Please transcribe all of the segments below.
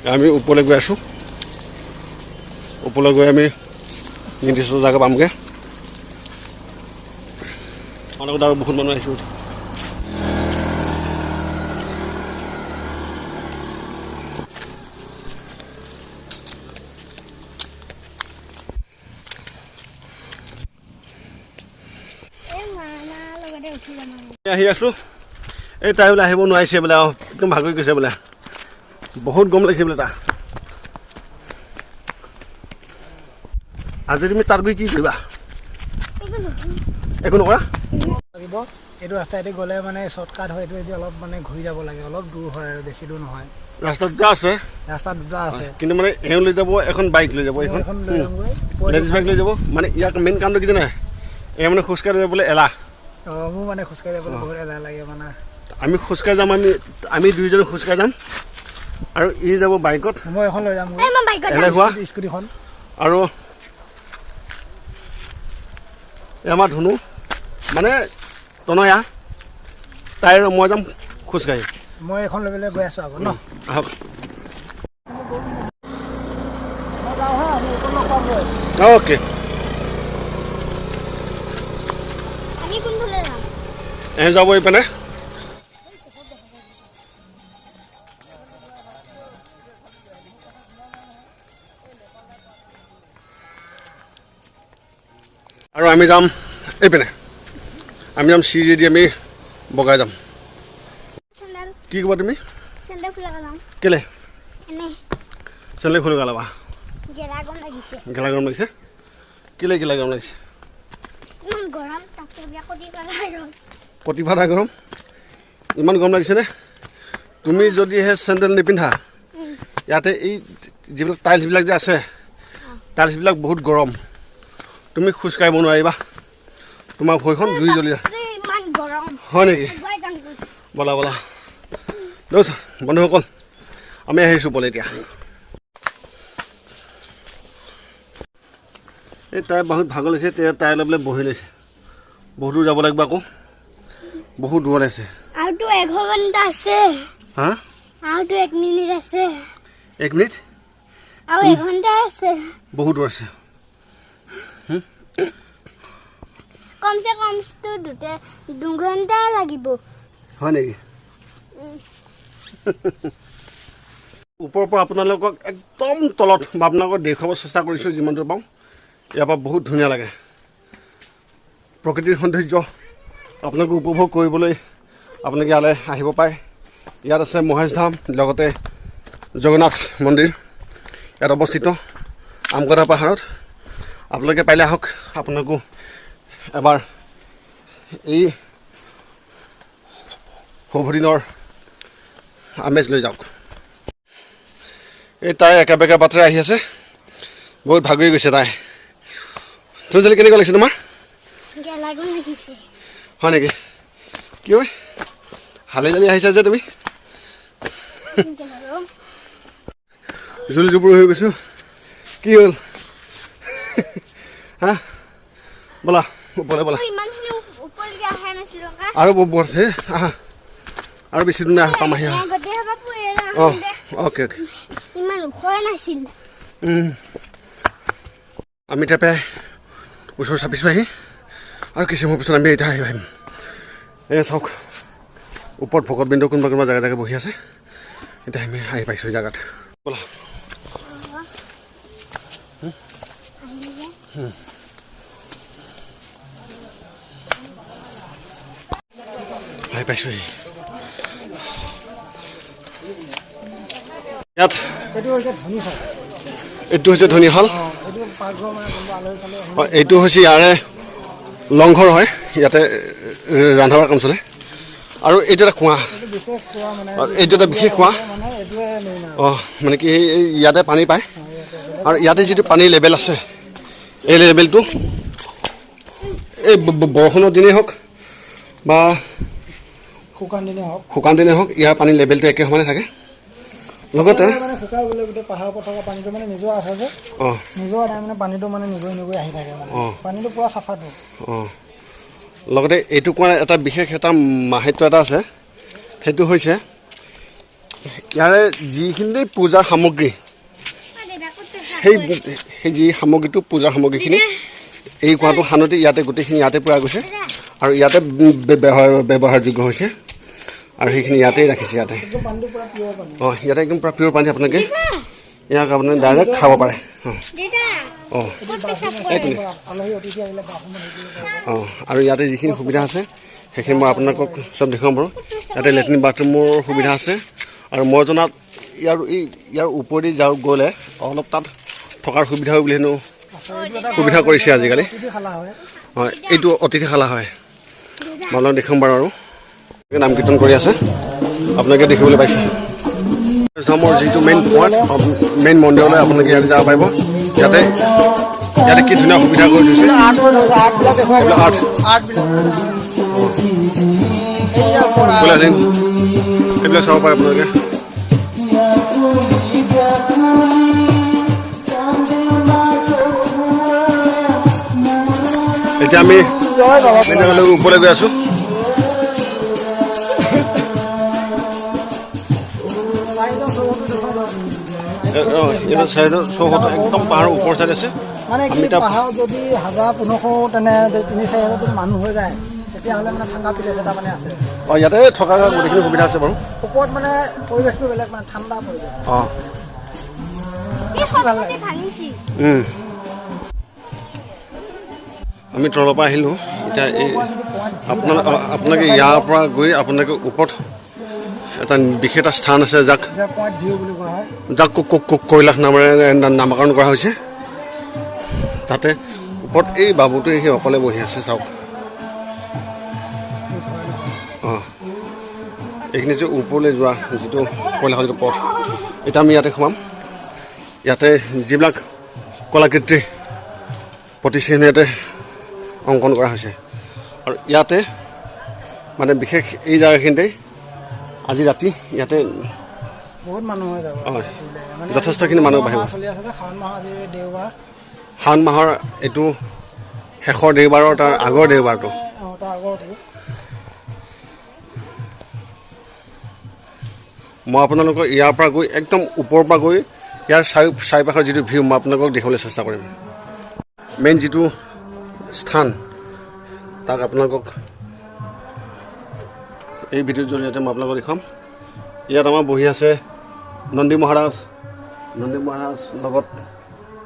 আমি ওপৰলৈ গৈ আছোঁ। ওপৰলৈ গৈ আমি নিৰ্দিষ্ট জেগা পামগৈ। আমাৰ লগত আৰু বহুত মানুহ আহিছোঁ। এই মামাৰ লগতে উঠি যাম আৰু। আহি আছোঁ। এই তাই বোলে আহিব নোৱাৰিছে বোলে, আৰু একদম ভাগৰি গৈছে বোলে, বহুত গৰম লাগিছে বোলে। তাৰ আজি তুমি তাত গৈ কি কৰিবা? একো নকৰা? লাগিব। এইটো ৰাস্তাইদি গ'লে মানে শ্বৰ্টকাট হয়, এইটো এদি অলপ মানে ঘূৰি যাব লাগে, অলপ দূৰ হয় আৰু বেছি দূৰ নহয়। ৰাস্তা দুটা আছে। ৰাস্তা দুটা আছে। কিন্তু মানে এওঁ লৈ যাব এখন বাইক লৈ যাব, এইখন এখন লৈ যামগৈ। লেডিজ বাইক লৈ যাব। মানে ইয়াক মেইন কামটো কি জানে, এওঁ মানে খোজকাঢ়ি যাবলৈ এলাহ। অঁ, মোৰ মানে খোজকাঢ়ি যাবলৈ বহুত এলাহ লাগে মানে। আমি খোজকাঢ়ি যাম, আমি দুইজনে খোজকাঢ়ি যাম আৰু ই যাব বাইকত। মই এখন লৈ যামগৈ। এই মই বাইকত যাম। এলেহুৱা। স্কুটিখন। আৰু এই আমাৰ ধুনু মানে তনয়া, তাই আৰু মই যাম খোজকাঢ়ি। মই এখন লৈ পেলাই গৈ আছোঁ আকৌ ন। আহক। মই যাওঁ হা, আমি ওপৰত লগ পামগৈ। অ'কে। আমি কোনফালে যাম? এওঁ যাব এইপিনে। আৰু আমি যাম এইপিনে, আমি যাম চিৰিয়েদি আমি বগাই যাম। চেণ্ডেল। কি ক'বা তুমি? চেণ্ডেল খুলি যাম। কেলে? এনেই। চেণ্ডেল খুলি গালাবা? গেলা গৰম লাগিছে। গেলা গৰম লাগিছে? কেলে গেলা গৰম লাগিছে? ইমান গৰম, তাতে বিয়া কটি পেলাই আৰু। কটি ফাটা গৰম, ইমান গৰম লাগিছেনে? তুমি যদিহে চেণ্ডেল নিপিন্ধা, ইয়াতে এই যিবিলাক টাইলছবিলাক যে আছে, টাইলছবিলাক বহুত গৰম, তুমি খোজকাঢ়িব নোৱাৰিবা, তোমাৰ ভৰিখন জুই জ্বলি যায়। এই ইমান গৰম। হয় নেকি? গৈ যাম গৈ। ব'লা ব'লা। দোস্ত বন্ধুসকল, আমি আহিছোঁ ব'লে এতিয়া। এই তাই বহুত ভাগৰ লাগিছে, তেতিয়া তাই অলপ বোলে বহি লৈছে। বহুত দূৰ যাব লাগিব আকৌ, বহুত দূৰত আছে। আৰুতো এঘণ্টা আছে। হা? আৰুতো এক মিনিট আছে। এক মিনিট? আৰু এঘণ্টা আছে। বহুত দূৰ আছে। কমচে কমটো দুটা দুঘণ্টা লাগিব। হয় নেকি? ওপৰৰ পৰা আপোনালোকক একদম তলত বা আপোনালোকক দেখুৱাব চেষ্টা কৰিছোঁ যিমান দূৰ পাওঁ। ইয়াৰ পৰা বহুত ধুনীয়া লাগে প্ৰকৃতিৰ সৌন্দৰ্য আপোনালোকে উপভোগ কৰিবলৈ। আপোনালোকে ইয়ালৈ আহিব পাৰে। ইয়াত আছে মহেশ ধাম, লগতে জগন্নাথ মন্দিৰ ইয়াত অৱস্থিত আমকটা পাহাৰত। আপোনালোকে পাৰিলে আহক, আপোনালোকো এবাৰ এই শুভ দিনৰ আমেজ লৈ যাওক। এই তাই একে বেকা বাটেৰে আহি আছে, বহুত ভাগৰি গৈছে তাই। তুঞ্জলি, কেনেকুৱা লাগিছে তোমাৰ? গেলা গৰম লাগিছে। হয় নেকি? কি হয়, হালি জালি আহিছা যে তুমি? গেলা গৰম। জুলি জুপুৰ হৈ গৈছোঁ। কি হ'ল হা? ব'লা ওপৰলৈ ব'লা। মই ইমানখিনি ওপৰলৈকে অহা নাছিলো কা। আৰু বহুত হে, আহা, আৰু বেছি দূৰ নাই, পাম আহি, আহা। গোটেই সোপা পুৰি। অঁ, অ'কে অ'কে। ইমান ওখই নাছিল। আমি এতিয়া প্ৰায় ওচৰ চাপিছোঁ আহি, আৰু কিছু সময়ৰ পিছত আমি এতিয়া আহি আহিম। এয়া চাওক, ওপৰত ভকতবৃন্দ কোনোবা কোনোবা জেগা জেগা বহি আছে। এতিয়া আমি আহি পাইছোঁ জেগাত, ব'লা। আহিলে। আহি পাইছোঁহি ইয়াত। এইটো হৈছে ধনী শাল। এইটো হৈছে ধনীশাল। অঁ, এইটো পাকঘৰ, মানে কোনোবা আলহী চালহী আহিলে। অঁ, এইটো হৈছে ইয়াৰে লংঘৰ হয়, ইয়াতে ৰন্ধা কাম চলে। আৰু এইটো এটা কুঁৱা। এইটো বিশেষ কুঁৱা মানে। আৰু এইটো এটা বিশেষ কুঁৱা। মানে এইটোৱে মেইন আৰু। অঁ, মানে কি এই ইয়াতে পানী পায় আৰু ইয়াতে যিটো পানীৰ লেভেল আছে, এই লেভেলটো এই বৰষুণৰ দিনেই হওক বা শুকান দিনে হওক, শুকান দিনেই হওক, ইয়াৰ পানীৰ লেভেলটো একে সমানে থাকে। লগতে মানে শুকাই গ'লে গোটেই পাহাৰৰ ওপৰত থকা পানীটো মানে নিজৰা আছে যে, নিজৰা নাই, মানে পানীটো মানে নিগৰি নিগৰি আহি থাকে মানে। পানীটো পূৰা চাফাটো। অঁ, লগতে এইটো কোৱাৰ এটা বিশেষ এটা মাহাত্য এটা আছে, সেইটো হৈছে ইয়াৰে যিখিনি পূজাৰ সামগ্ৰী, দেউতা, ক'ত পেচাব সেই কৰে? সেই যি সামগ্ৰীটো, পূজাৰ সামগ্ৰীখিনি এই কুঁৱাটো খান্দোতে ইয়াতে গোটেইখিনি ইয়াতে পোৱা গৈছে আৰু ইয়াতে ব্যৱহাৰযোগ্য হৈছে আৰু সেইখিনি ইয়াতেই ৰাখিছে ইয়াতে। একদম পানীটো পূৰা পিয়ৰ পানী। অঁ, ইয়াতে একদম পূৰা পিয়ৰ পানী। আপোনালোকে ইয়াক আপুনি ডাইৰেক্ট খাব পাৰে। অঁ। দেউতা, অঁ। ক'ত পেচাব কৰে? এক মিনিট। আলহী অতিথি আহিলে বাথৰুমত হেৰি কৰিব পাৰিব। অঁ, আৰু ইয়াতে যিখিনি সুবিধা আছে, সেইখিনি মই আপোনালোকক চব দেখুৱাম বাৰু। ইয়াতে লেট্ৰিন বাথৰুমৰ সুবিধা আছে আৰু মই জনাত ইয়াৰ ওপৰেদি যাওঁ গ'লে অলপ তাত থকাৰ সুবিধা হয় বুলি হেনো আছে, এইটো এটা সুবিধা কৰিছে আজিকালি। অতিথিশালা হয়। হয়, এইটো অতিথিশালা হয়। মই আপোনাক দেখুৱাম বাৰু। আৰু নাম কীৰ্তন কৰি আছে, আপোনালোকে দেখিবলৈ পাইছে। ধামৰ যিটো মেইন পইণ্ট, মেইন মন্দিৰলৈ আপোনালোকে ইয়াত যাব পাৰিব। ইয়াতে কি ধুনীয়া সুবিধা কৰি দিছে! আৰ্ট, আৰ্টবিলাক দেখুৱাই। এইবিলাক আৰ্ট। আৰ্টবিলাক এইয়া ওপৰত আৰ্ট। বোলে আছে। এইবিলাক চাব পাৰে আপোনালোকে। এতিয়া আমি জয় বাবা। মেইন জেগালৈ ওপৰলৈ গৈ আছোঁ। চাৰিটা চৌহদটো দেখুৱাই দিয়ক। অঁ, এইটো চাইডৰ চৌহদ একদম পাহাৰৰ ওপৰ চাইড আছে। মানে কি, আমি তাত পাহাৰত যদি 1000 1500 তেনে 3-4 হাজাৰ যদি মানুহ হৈ যায়, তেতিয়াহ'লে মানে থকা প্লেচ এটা মানে আছে। অঁ, ইয়াতে থকা গোটেইখিনি সুবিধা আছে বাৰু। ওপৰত মানে পৰিৱেশটো বেলেগ, মানে ঠাণ্ডা পৰিৱেশ। এই শব্দটো ভাঙিছিল। আমি তলৰ পৰা আহিলোঁ। এতিয়া এই আপোনালোকে ইয়াৰ পৰা গৈ আপোনালোকে ওপৰত এটা বিশেষ এটা স্থান আছে, যাক যে পইণ্ট ভিউ বুলি কোৱা হয়। যাক কৈলাশ নামেৰে নামাকৰণ কৰা হৈছে। তাতে ওপৰত এই বাবুটোৱে সি অকলে বহি আছে, চাওক। অঁ, এইখিনি যে ওপৰলৈ যোৱা যিটো কৈলাশৰ যিটো পথ, এতিয়া আমি ইয়াতে সোমাম। ইয়াতে যিবিলাক কলাকৃতি প্ৰতিচিহ্ন ইয়াতে অংকন কৰা হৈছে আৰু ইয়াতে মানে বিশেষ এই জেগাখিনিতে আজি ৰাতি ইয়াতে বহুত মানুহ হৈ যাব। মানে যথেষ্টখিনি মানুহ বাঢ়িব। মাহ চলি আছে যে, শাওণ মাহ, আজি দেওবাৰ। শাওণ মাহৰ এইটো শেষৰ দেওবাৰৰ তাৰ আগৰ দেওবাৰটো। অঁ, তাৰ আগৰটো। মই আপোনালোকক ইয়াৰ পৰা গৈ একদম ওপৰৰ পৰা গৈ ইয়াৰ চাৰিওপাশৰ যিটো ভিউ, মই আপোনালোকক দেখাবলৈ চেষ্টা কৰিম। মেইন যিটো স্থান, তাক আপোনালোকক এই ভিডিঅ'ৰ জৰিয়তে মই আপোনালোকক দেখুৱাম। ইয়াত আমাৰ বহি আছে নন্দী মহাৰাজ। নন্দী মহাৰাজ লগত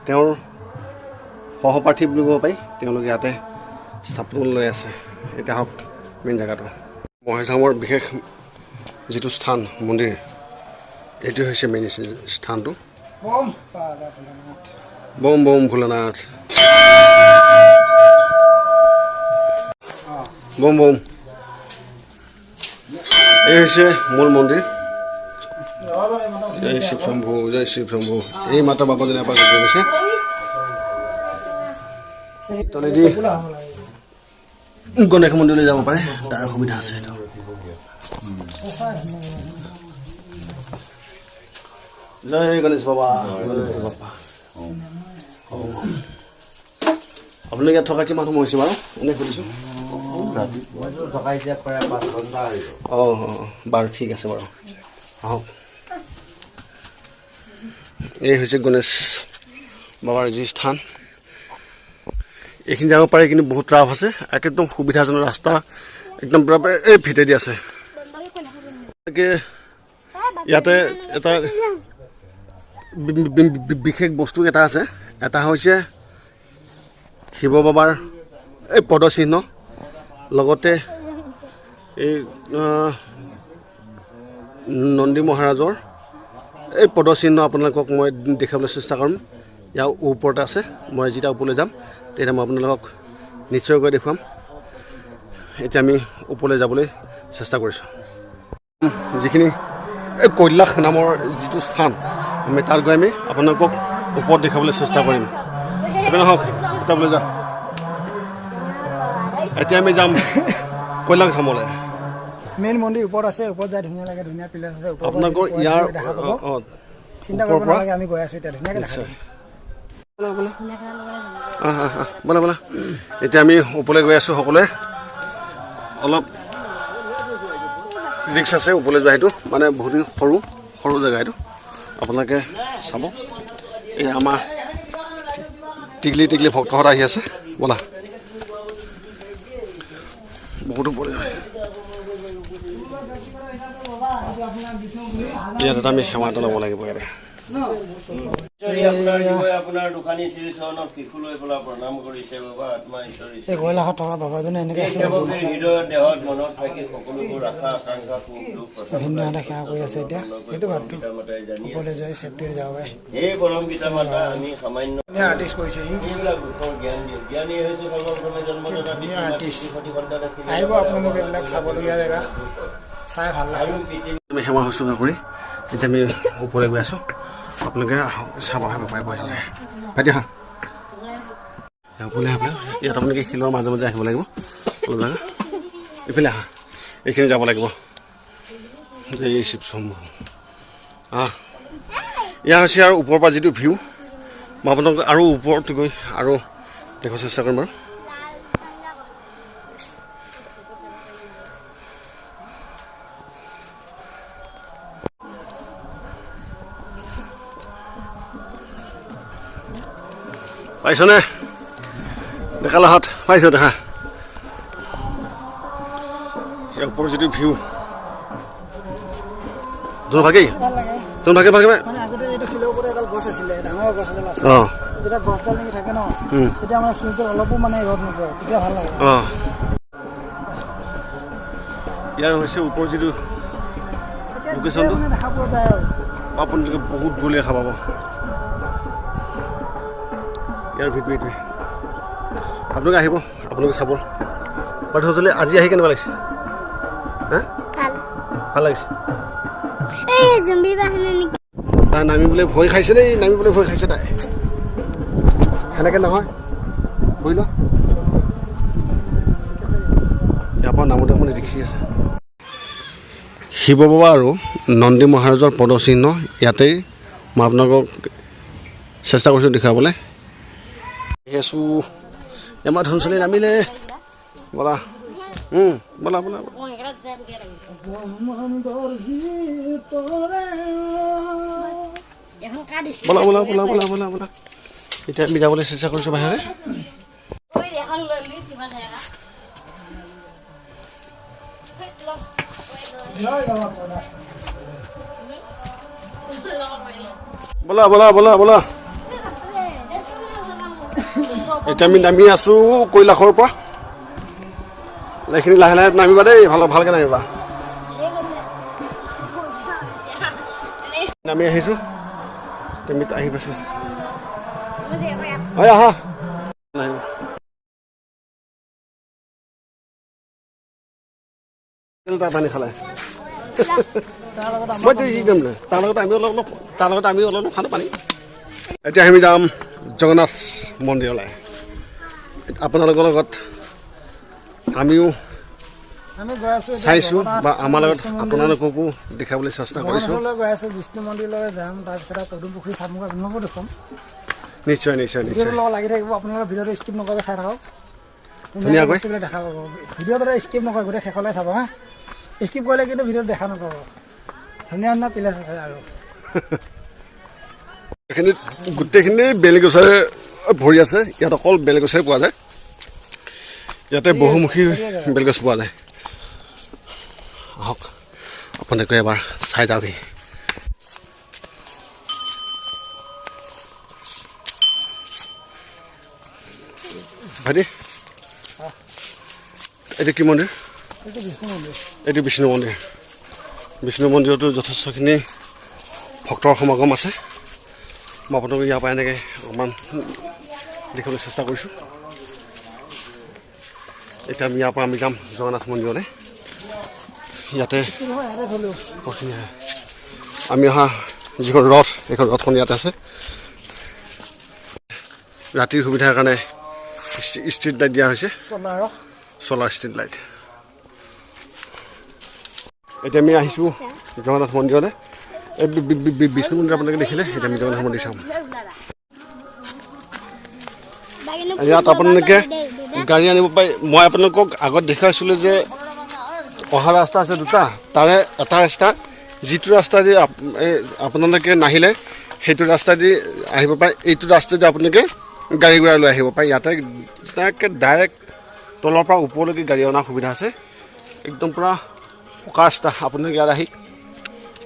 তেওঁৰ সহপাঠী বুলি ক'ব পাৰি, তেওঁলোকে ইয়াতে স্থাপন লৈ আছে। এতিয়া আহক মেইন জেগাটো। মহেশধামৰ বিশেষ যিটো স্থান মন্দিৰ, এইটো হৈছে মেইন স্থানটো। বম বাবা ভোলেনাথ। বম বম ভোলানাথ, বম বম। এই হৈছে মূল মন্দিৰ। জয় শিৱ শম্ভু, জয় শিৱ শম্ভু। এই মাত্ৰ বাবাজনে এপাক গৈ গৈছে তলেদি। বোলা হ'ব লাগে। গণেশ মন্দিৰলৈ যাব পাৰে, তাৰ সুবিধা আছে এইটো। জয় গণেশ বাবা, গণপতি বাপ্পা। আপোনালোকে ইয়াত থকা কিমান সময় হৈছে বাৰু? এনেই সুধিছোঁ। ৰাতিপুৱাটো থকা এতিয়া প্ৰায় 5 ঘণ্টা হৈ গ'ল। অঁ, বাৰু, ঠিক আছে বাৰু, আহক। এই হৈছে গণেশ বাবাৰ যি স্থান। এইখিনি যাব পাৰে, কিন্তু বহুত ট্ৰাফ আছে। একদম সুবিধাজনক ৰাস্তা একদম পূৰা এই ভিতেদি আছে। গতিকে ইয়াতে এটা বিশেষ বস্তু এটা আছে। এটা হৈছে শিৱ বাবাৰ এই পদচিহ্ন, লগতে এই নন্দী মহাৰাজৰ এই পদচিহ্ন আপোনালোকক মই দেখাবলৈ চেষ্টা কৰিম। ইয়াৰ ওপৰতে আছে। মই যেতিয়া ওপৰলৈ যাম, তেতিয়া মই আপোনালোকক নিশ্চয়কৈ দেখুৱাম। এতিয়া আমি ওপৰলৈ যাবলৈ চেষ্টা কৰিছোঁ। যিখিনি এই কৈলাশ নামৰ যিটো স্থান, আমি তাত গৈ আমি আপোনালোকক ওপৰত দেখাবলৈ চেষ্টা কৰিম। এইপিনে আহক, তালৈ যাম। এতিয়া আমি যাম কৈলাশ ধামলৈ। মেইন মন্দিৰ ওপৰত আছে। ওপৰত যায় ধুনীয়া লাগে, ধুনীয়া প্লেচ আছে ওপৰৰ পৰা। আপোনালোকৰ যিটো point ইয়াৰ view দেখা পাব। চিন্তা ওপৰৰ কৰিব পৰা নালাগে, আমি গৈ আছোঁ এতিয়া, ধুনীয়াকৈ দেখা নিশ্চয়। পাম। ব'লা ব'লা, আহ আহ আহ, ব'লা ব'লা। এতিয়া আমি ওপৰলৈ গৈ আছোঁ সকলোৱে। অলপ ৰিক্স আছে ওপৰলৈ যোৱা, সেইটো মানে বহুত সৰু। সৰু জেগা এইটো, আপোনালোকে চাব। এই আমাৰ টিকলি টিকলি ভক্তহঁত আহি আছে। ব'লা, বহুতো ওপৰলৈ যায়। ইয়াত এটা আমি সেৱা এটা ল'ব লাগিব ইয়াতে। আপোনাৰ জীৱই আপোনাৰ দোকানী শ্ৰীচৰণত শিশু লৈ পেলাই প্ৰণাম কৰিছে বাবা। আত্মা ঈশ্বৰ এই কৈলাশত থকা বাবাজনে এনেকৈ এই আশীৰ্বাদ সেৱকীৰ হৃদয়ত, দেহত, মনত থাকি সকলোবোৰ আশা, আকাংক্ষা, সুখ দুখ ভিন্নহঁতে সেৱা কৰি আছে এতিয়া। সেইটো বাটটো মাতাই জানি ওপৰলৈ যোৱাই চেফটিৰে যাব পাৰে। হে পৰম পিতা মাতা, আমি সামান্য ধুনীয়া আৰ্টিষ্ট কৰিছে সি। এইবিলাক দুখৰ জ্ঞান দিয়ে। জ্ঞানী হৈছে সৰ্বপ্ৰথমে জন্মদাতা। ধুনীয়া আৰ্টিষ্ট। সতী সন্তান আছিলে। আহিব আপোনালোকে, এইবিলাক চাবলগীয়া জেগা, চাই ভাল লাগে। আৰু পিতৃ আমি সেৱা শুশ্ৰূষা কৰি এতিয়া আমি ওপৰলৈ গৈ আছোঁ। আপোনালোকে আহক, চাব আহিব পাৰিব আহিলে। ভাইটি, আহা ওপৰলৈ আহি পেলাই। ইয়াত আপোনালোকে শিলৰ মাজে মাজে আহিব লাগিব অলপ জেগা। এইফালে আহা, এইখিনি যাব লাগিব। এই শিৱশম্ভু। আহ, এয়া হৈছে আৰু ওপৰৰ পৰা যিটো ভিউ। মই আপোনালোকক আৰু ওপৰত গৈ আৰু দেখুৱাব চেষ্টা কৰিম বাৰু। পাইছনে ডেকালাহঁত? পাইছ দেখা? ইয়াৰ ওপৰৰ যিটো ভিউ, যোন ভাগি ভাল লাগে। যোন ভাগে ভাগে। মানে আগতে এইটো শিলৰ ওপৰতে এডাল গছ আছিলে, ডাঙৰ গছ এডাল আছিলে। যেতিয়া গছডাল নেকি থাকে ন, তেতিয়া মানে সূৰ্যৰ অলপো মানে ৰ'দ নপৰে, তেতিয়া ভাল লাগে। অঁ, ইয়াৰ হৈছে ওপৰৰ যিটো তেতিয়া লোকেশ্যনটো? মানে দেখা পোৱা যায় আৰু। আপোনালোকে বহুত দূৰলৈ দেখা পাব। ইয়াৰ ভিতৰে এইটোৱে। আপোনালোকে আহিব, আপোনালোকে চাব। বাৰু সঁজুলি, আজি আহি কেনেকুৱা লাগিছে? হা? ভাল। ভাল লাগিছে। এই জুম্বি বাহিনী নেকি? তাই নামিবলৈ ভয় খাইছে দেই, নামিবলৈ ভয় খাইছে তাই। সেনেকৈ নহয়, বহি লোৱা। ইয়াৰ পৰা নামোতে অকণমান ৰিক্সি আছে। শিৱ বাবা আৰু নন্দী মহাৰাজৰ পদচিহ্ন ইয়াতেই মই আপোনালোকক চেষ্টা কৰিছোঁ দেখুৱাবলৈ। আহি আছোঁ। আমাৰ ধনচলি নামিলে। ব'লা, ব'লা ব'লা ব'লা। ব্ৰহ্মাণ্ডৰ ভিতৰে। ব'লা ব'লা ব'লা ব'লা ব'লা ব'লা। এতিয়া আমি যাবলৈ চেষ্টা কৰিছোঁ বাহিৰলৈ। জয় বাবা কৈলাশ। ব'লা ব'লা ব'লা ব'লা। এতিয়া আমি নামি আছোঁ কৈলাশৰ পৰা। এইখিনি লাহে লাহে নামিবা দেই, ভাল ভালকৈ নামিবা। নামি আহিছোঁ, তুমি আহি পাইছোঁ। হয়, আহা, নাহিব। তাৰ পানী খালে। তাৰ লগত আমাৰ মইতো কি কৰিম, তাৰ লগত আমি অলপ অলপ, তাৰ লগত আমি অলপ অলপ খালোঁ পানী। এতিয়া আমি যাম জগন্নাথ মন্দিৰলৈ। আপোনালোকৰ লগত আমিও আমি গৈ আছোঁ এতিয়া চাইছোঁ জগন্নাথ বা আমাৰ লগত বিষ্ণু মন্দিৰ। আপোনালোককো দেখাবলৈ চেষ্টা কৰিছোঁ। জগন্নাথলৈ গৈ আছোঁ, বিষ্ণু মন্দিৰলৈ যাম, তাৰপিছত আৰু পদুম পুখুৰী চামগৈ, আপোনালোকো দেখুৱাম। নিশ্চয় নিশ্চয় নিশ্চয়। ভিডিঅ'টোৰ লগত লাগি থাকিব আপোনালোকে, ভিডিঅ'টো স্কিপ নকৰাকৈ চাই থাকক। ধুনীয়াকৈ। বস্তুবিলাক দেখা পাব। ভিডিঅ'টো স্কিপ নকৰে, গোটেই শেষলৈ চাব। হা, স্কিপ কৰিলে কিন্তু ভিডিঅ'টো দেখা নাপাব। ধুনীয়া ধুনীয়া প্লেচ আছে আৰু। এইখিনিত গোটেইখিনি বেলগছৰে ভৰি আছে। ইয়াত অকল বেলগছৰে পোৱা যায়। ইয়াতে বহুমুখী বেলগছ পোৱা যায়। আহক, আপোনালোকে এবাৰ চাই যাওকহি। ভাইটি, এইটো কি মন্দিৰ? এইটো বিষ্ণু মন্দিৰ। এইটো বিষ্ণু মন্দিৰ। বিষ্ণু মন্দিৰতো যথেষ্টখিনি ভক্তৰ সমাগম আছে। মই আপোনালোকক ইয়াৰ পৰা এনেকৈ অকণমান দেখিবলৈ চেষ্টা কৰিছোঁ। এতিয়া আমি ইয়াৰ পৰা আমি যাম জগন্নাথ মন্দিৰলৈ। ইয়াতে নহয়, ইয়াতে থ'লোঁ। বহুতখিনি আহে। আমি অহা যিখন ৰথ, সেইখন ৰথখন ইয়াতে আছে। ৰাতিৰ সুবিধাৰ কাৰণে ষ্ট্ৰীট লাইট দিয়া হৈছে। চ'লাৰৰ। চ'লাৰ ষ্ট্ৰীট লাইট। এতিয়া আমি আহিছোঁ জগন্নাথ মন্দিৰলৈ। এই বিষ্ণু মন্দিৰ আপোনালোকে দেখিলে, এতিয়া আমি জগন্নাথ মন্দিৰ চাম। ইয়াত আপোনালোকে গাড়ী আনিব পাৰি। মই আপোনালোকক আগত দেখুৱাইছিলোঁ যে অহা ৰাস্তা আছে দুটা, তাৰে এটা ৰাস্তা যিটো ৰাস্তা দি এই আপোনালোকে নাহিলে সেইটো ৰাস্তা দি আহিব পাৰে। এইটো ৰাস্তা দি আপোনালোকে গাড়ী ঘোঁৰা লৈ আহিব পাৰে। ইয়াতে তাকে ডাইৰেক্ট তলৰ পৰা ওপৰলৈকে গাড়ী অনাৰ সুবিধা আছে। একদম পূৰা পকা ৰাস্তা। আপোনালোকে ইয়াত আহি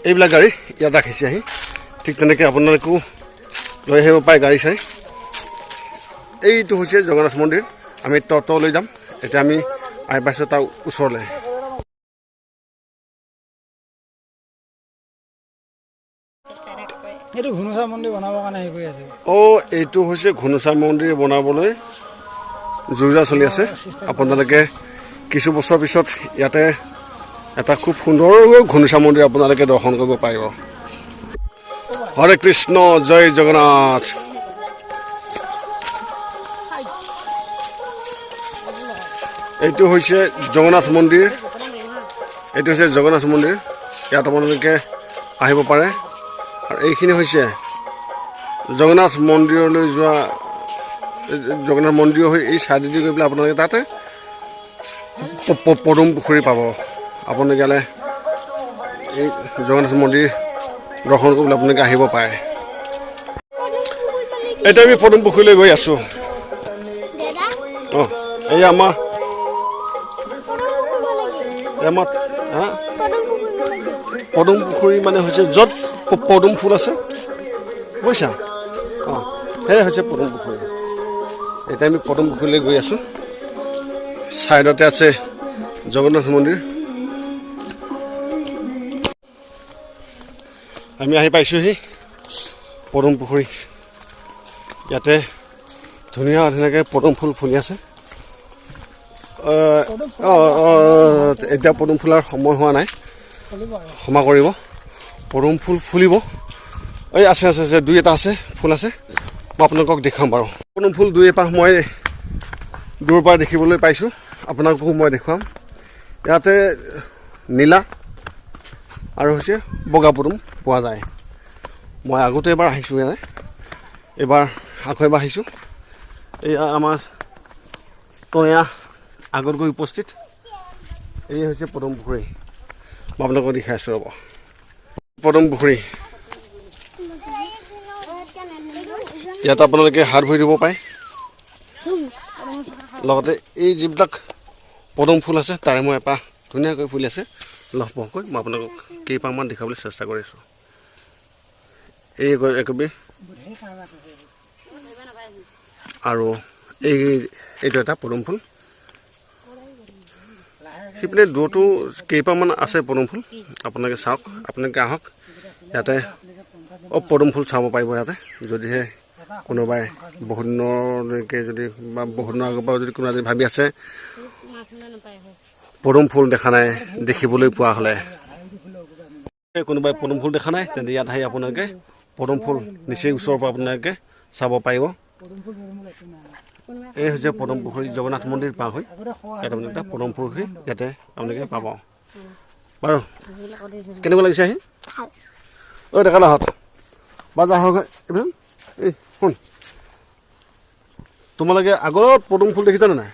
এইবিলাক গাড়ী ইয়াত ৰাখিছে আহি, ঠিক তেনেকৈ আপোনালোকেও লৈ আহিব পাৰে গাড়ী চাড়ী। এইটো হৈছে জগন্নাথ মন্দিৰ। আমি তলৈ যাম। এতিয়া আমি আহি পাইছোঁ তাৰ ওচৰলৈ। এইটো ঘুনুচা মন্দিৰ বনাবৰ কাৰণে হেৰি কৰি আছে। অঁ, এইটো হৈছে ঘুনুচা মন্দিৰ বনাবলৈ যো জা চলি আছে। আপোনালোকে কিছু বছৰ পিছত ইয়াতে এটা খুব সুন্দৰ ঘুনুচা মন্দিৰ আপোনালোকে দৰ্শন কৰিব পাৰিব। হৰে কৃষ্ণ, জয় জগন্নাথ। এইটো হৈছে জগন্নাথ মন্দিৰ। এইটো হৈছে জগন্নাথ মন্দিৰ। ইয়াত আপোনালোকে আহিব পাৰে। আৰু এইখিনি হৈছে জগন্নাথ মন্দিৰলৈ যোৱা, জগন্নাথ মন্দিৰ হৈ এই চাইডেদি গৈ পেলাই আপোনালোকে তাতে পদুম পুখুৰী পাব। আপোনালোকে ইয়ালৈ এই জগন্নাথ মন্দিৰ দৰ্শন কৰিবলৈ আপোনালোকে আহিব পাৰে। এতিয়া আমি পদুম পুখুৰীলৈ গৈ আছোঁ। দাদা। অঁ, এই আমাৰ পদুম পুখুৰী মানে কি? এই আমাৰ হা। পদুম পুখুৰী মানে কি? পদুম পুখুৰী মানে হৈছে য'ত পদুম ফুল আছে, বুজিছা? অঁ, সেয়াই হৈছে পদুম পুখুৰী। এতিয়া আমি পদুম পুখুৰীলৈ গৈ আছোঁ। ছাইডতে আছে জগন্নাথ মন্দিৰ। আমি আহি পাইছোঁহি পদুম পুখুৰী। ইয়াতে ধুনীয়া ধুনীয়াকৈ পদুম ফুল ফুলি আছে। অঁ অঁ, এতিয়া পদুম ফুলাৰ সময় হোৱা নাই। চলিব আৰু। ক্ষমা কৰিব, পদুম ফুল ফুলিব। এই আছে আছে আছে, দুই এটা আছে, ফুল আছে, মই আপোনালোকক দেখুৱাম বাৰু। পদুম ফুল দুই এপাহ মই দূৰৰ পৰা দেখিবলৈ পাইছোঁ, আপোনালোককো মই দেখুৱাম। ইয়াতে নীলা আৰু হৈছে বগা পদুম পোৱা যায়। মই আগতে এবাৰ আহিছোঁ ইয়াতে, এইবাৰ আকৌ এবাৰ আহিছোঁ। এয়া আমাৰ তয়া আগত গৈ উপস্থিত। এই হৈছে পদুম পুখুৰী, মই আপোনালোকক দেখাই আছোঁ ৰ'ব। পদুম পুখুৰী, ইয়াত আপোনালোকে হাত ভৰি দিব পাৰে। লগতে এই যিবিলাক পদুম ফুল আছে তাৰে মই এপাহ ধুনীয়াকৈ ফুলি আছে লহপহকৈ মই আপোনালোকক কেইপাহমান দেখাবলৈ চেষ্টা কৰিছোঁ। এই একবি আৰু এইটো এটা পদুম ফুল। সিপিনে দূৰতো কেইপাহমান আছে পদুম ফুল, আপোনালোকে চাওক, আপোনালোকে আহক ইয়াতে পদুম ফুল চাব পাৰিব ইয়াতে। যদিহে কোনোবাই বহুত দিনলৈকে যদি বা বহুত দিনৰ আগৰ পৰা যদি কোনোবাই যদি ভাবি আছে পদুম ফুল দেখা নাই, দেখিবলৈ পোৱা হ'লে, কোনোবাই পদুম ফুল দেখা নাই, তেন্তে ইয়াত আহি আপোনালোকে পদুম ফুল নিচেই ওচৰৰ পৰা আপোনালোকে চাব পাৰিব। এই হৈছে পদুম পুখুৰী, জগন্নাথ মন্দিৰ পাৰ হৈ ইয়াত আপোনালোকে পদুম পুখুৰী ইয়াতে আপোনালোকে পাব। বাৰু কেনেকুৱা লাগিছে আহি? ঐ ডেকা লাহত বা যা আহক এইফালে। এই শুন, তোমালোকে আগত পদুম ফুল দেখিছা নে নাই?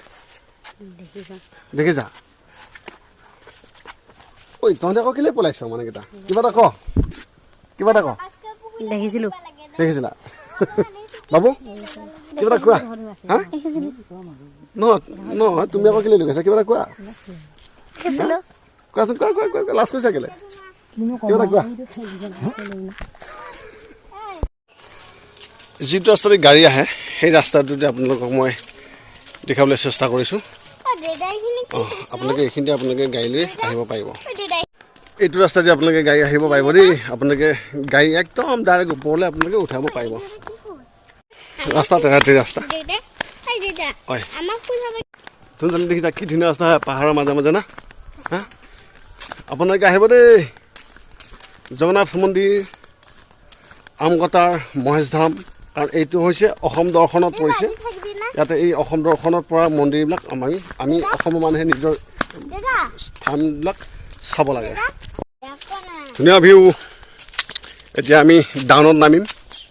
দেখিছা? ঐ তহঁতে আকৌ কেলৈ পলাইছ মানুহকেইটা? কিবা এটা ক, কিবা এটা ক। দেখিছিলো। দেখিছিলা বাবু? কিবা এটা কোৱা। হা, নহয় নহয়, তুমি আকৌ কেলৈ লুকাইছা? কিবা এটা কোৱা, কোৱাচোন, কোৱা কোৱা কোৱা, লাজ কৰিছা কেলৈ? কিবা এটা কোৱা। যিটো ৰাস্তাতে গাড়ী আহে সেই ৰাস্তাটোতে আপোনালোকক মই দেখাবলৈ চেষ্টা কৰিছোঁ। অঁ, আপোনালোকে এইখিনিতে আপোনালোকে গাড়ী লৈ আহিব পাৰিব। এইটো ৰাস্তা দি আপোনালোকে গাড়ী আহিব পাৰিব দেই। আপোনালোকে গাড়ী একদম ডাইৰেক্ট ওপৰলৈ আপোনালোকে উঠাব পাৰিব। ৰাস্তা তেৰাতি ৰাস্তা। হয়, ধুনীয়া দেখিছা কি ধুনীয়া ৰাস্তা হয় পাহাৰৰ মাজে মাজে না। হা, আপোনালোকে আহিব দেই। জগন্নাথ মন্দিৰ, আমকটাৰ মহেশধাম, কাৰণ এইটো হৈছে অসম দৰ্শনত পৰিছে। ইয়াতে এই অসম দৰ্শনত পৰা মন্দিৰবিলাক আমি অসমৰ মানুহে নিজৰ স্থানবিলাক চাব লাগে। ধুনীয়া ভিউ। এতিয়া আমি ডাউনত নামিম।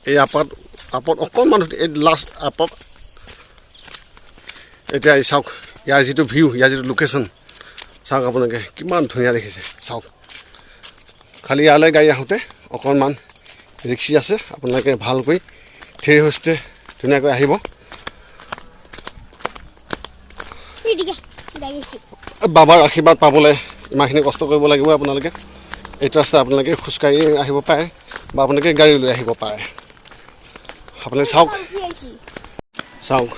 এই আপত আপত অকণমান এই লাষ্ট আপত। এতিয়া এই চাওক ইয়াৰ যিটো ভিউ, ইয়াৰ যিটো লোকেশ্যন চাওক আপোনালোকে কিমান ধুনীয়া দেখিছে চাওক। খালি ইয়ালৈ গাড়ী আহোঁতে অকণমান ৰিক্সি আছে, আপোনালোকে ভালকৈ ধীৰে সুস্থে ধুনীয়াকৈ আহিব। এইদিকে গাড়ী আহিছে। বাবাৰ আশীৰ্বাদ পাবলৈ ইমানখিনি কষ্ট কৰিব লাগিব। আপোনালোকে এইটো ৰাস্তা আপোনালোকে খোজকাঢ়ি আহিব পাৰে বা আপোনালোকে গাড়ী লৈ আহিব পাৰে। আপোনালোকে চাওক। কি আহিছে? চাওক,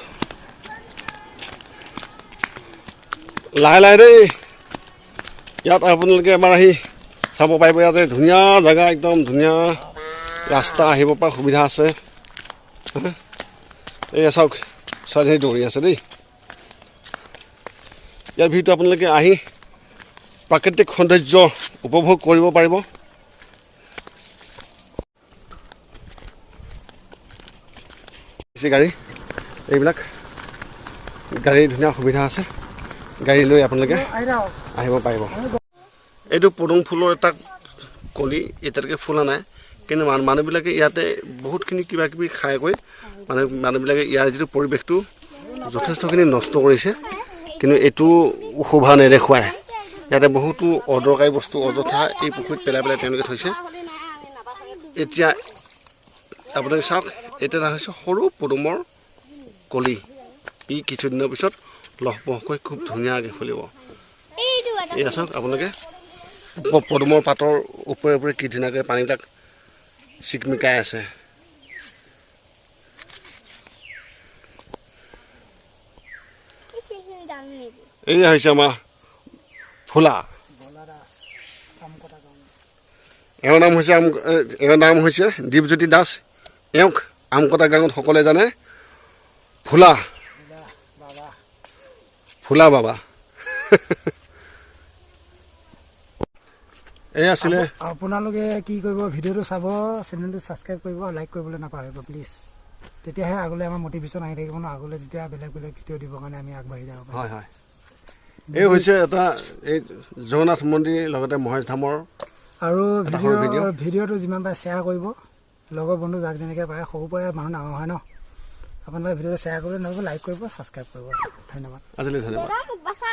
লাহে লাহে দেই। ইয়াত আপোনালোকে এবাৰ আহি চাব পাৰিব। ইয়াতে ধুনীয়া জেগা, একদম ধুনীয়া ৰাস্তা, আহিব পৰা সুবিধা আছে। এইয়া চাওক, ছোৱালীজনী দৌৰি আছে দেই। ইয়াৰ ভিউটো আপোনালোকে আহি প্ৰাকৃতিক সৌন্দৰ্য উপভোগ কৰিব পাৰিব। গাড়ী, এইবিলাক গাড়ীৰ ধুনীয়া সুবিধা আছে। গাড়ী লৈ আপোনালোকে আহি থাকক। আহিব পাৰিব। এইটো পদুম ফুলৰ এটা কলি, এতিয়ালৈকে ফুলা নাই। কিন্তু মানুহবিলাকে ইয়াতে বহুতখিনি কিবা কিবি খাই কৰি মানুহবিলাকে ইয়াৰ যিটো পৰিৱেশটো যথেষ্টখিনি নষ্ট কৰিছে। কিন্তু এইটো শোভা নেদেখুৱায়। ইয়াতে বহুতো অদৰকাৰী বস্তু অযথা এই পুখুৰীত পেলাই পেলাই তেওঁলোকে থৈছে। এতিয়া আপোনালোকে চাওক, এতিয়া এটা হৈছে সৰু পদুমৰ কলি। ই কিছুদিনৰ পিছত লহপহকৈ খুব ধুনীয়াকৈ ফুলিব। এইটো এটা। এয়া চাওক আপোনালোকে, পদুমৰ পাতৰ ওপৰে ওপৰে কি ধুনীয়াকৈ পানীবিলাক চিকমিকাই আছে। সেইখিনি যাম নেকি? এইয়া হৈছে আমাৰ ভোলা। ভোলা দাস, আমকটা গাঁও। এওঁৰ নাম হৈছে দীপজ্যোতি দাস। এওঁক আমকটা গাঁৱত সকলোৱে জানে ভোলা। ভোলা বাবা। ভোলা বাবা। এই আছিলে। আপোনালোকে কি কৰিব, ভিডিঅ'টো চাব, চেনেলটো ছাবস্ক্ৰাইব কৰিব, লাইক কৰিবলৈ নাপাহৰিব প্লিজ। তেতিয়াহে আগলৈ আমাৰ মটিভেশ্যন আহি থাকিব ন, আগলৈ তেতিয়া বেলেগ বেলেগ ভিডিঅ' দিবৰ কাৰণে আমি আগবাঢ়ি যাব পাৰিম। হয় হয়, এই হৈছে এটা এই জগন্নাথ মন্দিৰ, লগতে মহেশ ধামৰ আৰু এটা সৰু ভিডিঅ' ভিডিঅ'। ভিডিঅ'টো যিমান পাৰে শ্বেয়াৰ কৰিব, লগৰ বন্ধু যাক যেনেকৈ পাৰে। সৰুৰ পৰাই মানুহ ডাঙৰ হয় ন। আপোনালোকে ভিডিঅ'টো শ্বেয়াৰ কৰিবলৈ নহ'ব, লাইক কৰিব, ছাবস্ক্ৰাইব কৰিব। ধন্যবাদ। আজিলৈ ধন্যবাদ। দাদা, মোক বাচা।